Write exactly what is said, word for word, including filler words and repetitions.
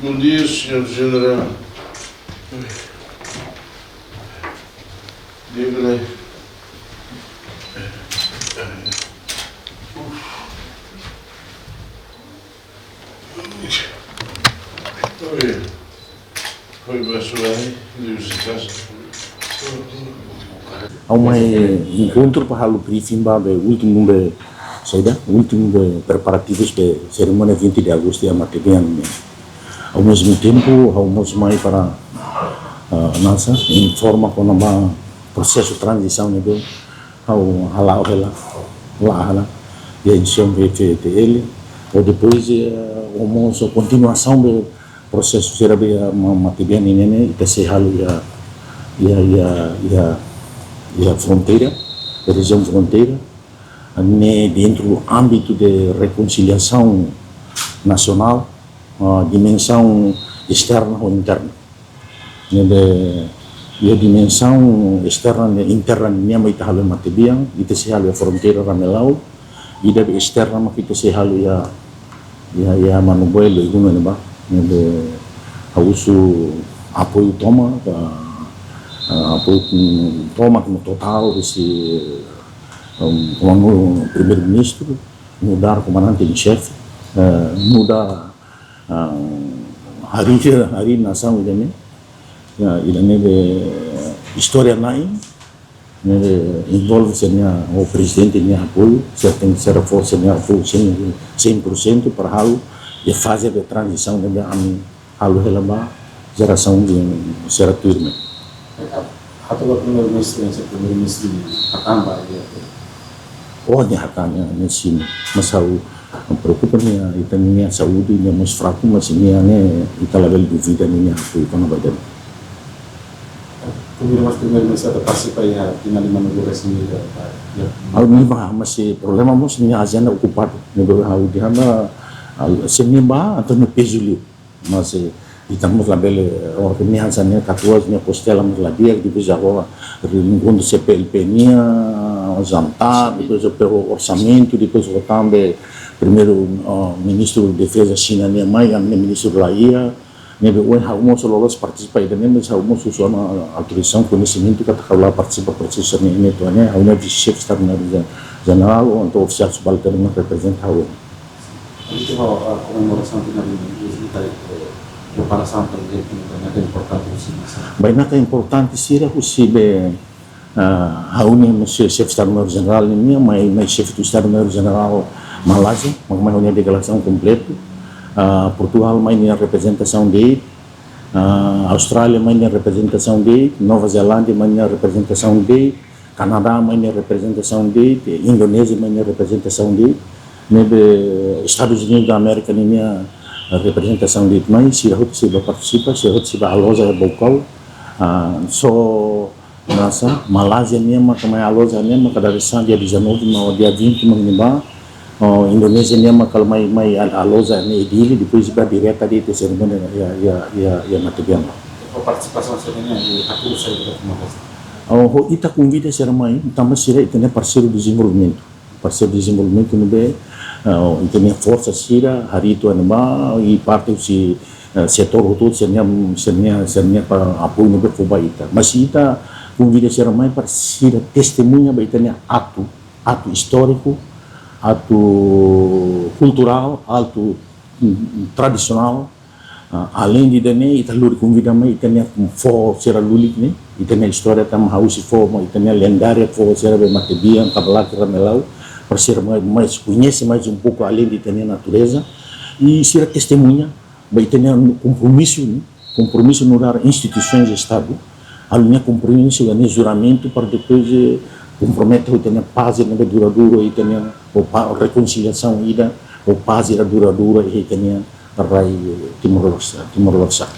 Bom dia, senhor General. Diga-lhe. Oi. Oi, pessoal, Deus em casa. Ha'u mai enkontru para halo briefing ba be últimu be, saida, últimu be preparativus be serimónia vinte de agostu iha matebian ne'e. Ao mesmo tempo, ha'u mós mai para, ah, hanesan, informa kona-ba prosesu tranzisaun ne'ebé ha'u hala'o hela, la'o hela, iha instituisaun F T L, ou depois, eh, ou mós kontinuasaun be prosesu sira be iha ma-, matebian ne'e, ita sei halo iha, iha, iha, iha, iha fronteira, rejiaun fronteira, ne'e dentru do ámbitu de rekonsiliasaun nasionál, ah, dimensaun esterna ou interna. Ne'ebé, iha dimensaun esterna no interna nian mak ita halo matebian, ita sei halo iha fronteira Ramelau, ida be esterna mak ita sei halo iha, iha, iha Manubuelo, iha Gunu ne'ebá, ne'ebé ha'u husu apoiu tomak, ah, ah, apoiu, mm, tomak no totál husi, um, Komandu Primeiru-Ministru, nu'udar komandante em xefe, eh, nu'udar, ah, harii, harii nasaun ida-ne'e, ya, ida-ne'e be istória na'in, ne'ebé envolve sira-nia, ou prezidente nia apoiu, sira tenke, sira fó sira-nia apoiu cem, cem por cento para halo iha faze de tranzisaun ne'ebé ami halo hela ba jerasaun sira tuirmai. Atu ba Primeiru-Ministru, se Primeiru-Ministru hatán ba iha. Oh, nia hatán, nia, nia simu. Mas ha'u preokupa nia, ita-nia saúde, nia mós fraku, mas nia ne'e, ita labele duvida nia, nia apoiu kona-ba ida-ne'e. Konvida mós Primeiru-Ministru atu partisipa iha finál Manubuelo resin ida, ya. Ha'u, nia ba, mas se problema mós nia ajenda okupadu. Nia ba, ha'u dehan ba, al-, se nia ba, entaun nia pezu liu. Mas, eh, ita mós labele, eh, organiza nia katuas, nia kostela mós la di'ak, depois agora, enkontru C P L P nian, jantar, depois o pe-, o orsamentu, depois o tanba Primeiru, ah, Ministru Defeza Xina nian mai, ami-nia Ministru la iha, ne'ebé ohin ha'u mós loloos partisipa ida-ne'e, mas ha'u mós husu ona autorizasaun, koñesimentu, katak ha'u la partisipa prosesu ne'e, ne'e atu ne'e, ha'u-nia vise-xefe Estadu Maiór Jenerál, ou entaun ofisiál subalternu mak reprezenta ha'u. Entaun, ah, komemorasaun finál ne'e, ita, eh, preparasaun para o dia, bainaka importante sira. Bainaka importante sira husi be, ah, ha'u-nia mós xefe Estadu Maiór Jenerál nian, mai, mai xefe do Estadu Maiór Jenerál Malázia, mak mai ho nia delegasaun kompletu. Ah, Portugál mai nia reprezentasaun de'it, ah, Austrália mai nia reprezentasaun de'it, Nova Zelándia mai nia reprezentasaun de'it, Kanadá mai nia reprezentasaun de'it, Indonézia mai nia reprezentasaun de'it, ne'ebé Estadus Unidus da Amérika ninia reprezentasaun de'it mai, sira hotu sei ba partisipa, sira hotu sei ba aloja iha Baucau. Ah, só hanesan, Malázia nian maka mai aloja nian maka dadeer-saan dia dezanove, mai dia vinte mak nia ba. Oh, Indonézia nian maka mai, mai al-, aloja ne'e iha Dili, depois ba direta de'it iha serimónia iha, iha, iha, iha matebian. Ho partisipasaun sira-ne'e, i atu sai ida kuma kas. Oh, ho ita konvida sira mai, tanba sira ita-nia parseiru dezenvolvimentu. Parseiru dezenvolvimentu ne'ebé, eh, ita-nia forsa sira, harii ita-nia ba, i parte husi, eh, setór hotu, sira-nia, sira-nia, sira-nia pa apoiu ne'ebé fó ba ita. Mas ita konvida sira mai para sira testemuña ba ita-nia atu, atu istóriku, atu kulturál, atu, mm, tradisionál. Ah, aleinde ida-ne'e, ita lori konvida mai ita-nia foho sira lulik ne'e, ita-nia istória tanba hahú husi foho, mai ita-nia lendária foho sira be matebian, kabalak, ramelau, para sira mai, mais koñese mais um pouco além de ita-nia natureza, i sira testemuña ba ita-nia kompromisu ne'e, kompromisu nu'udar instituisoens Estadu, halo nia kompromisu ka nia juramentu para depois, eh, kompromete ho ita-nia pás ne'ebé duradouru, ita-nia, ou pa-, rekonsiliasaun ida, ou pás ida duradouru iha ita-nia rai Timor-Leste, Timor-Leste.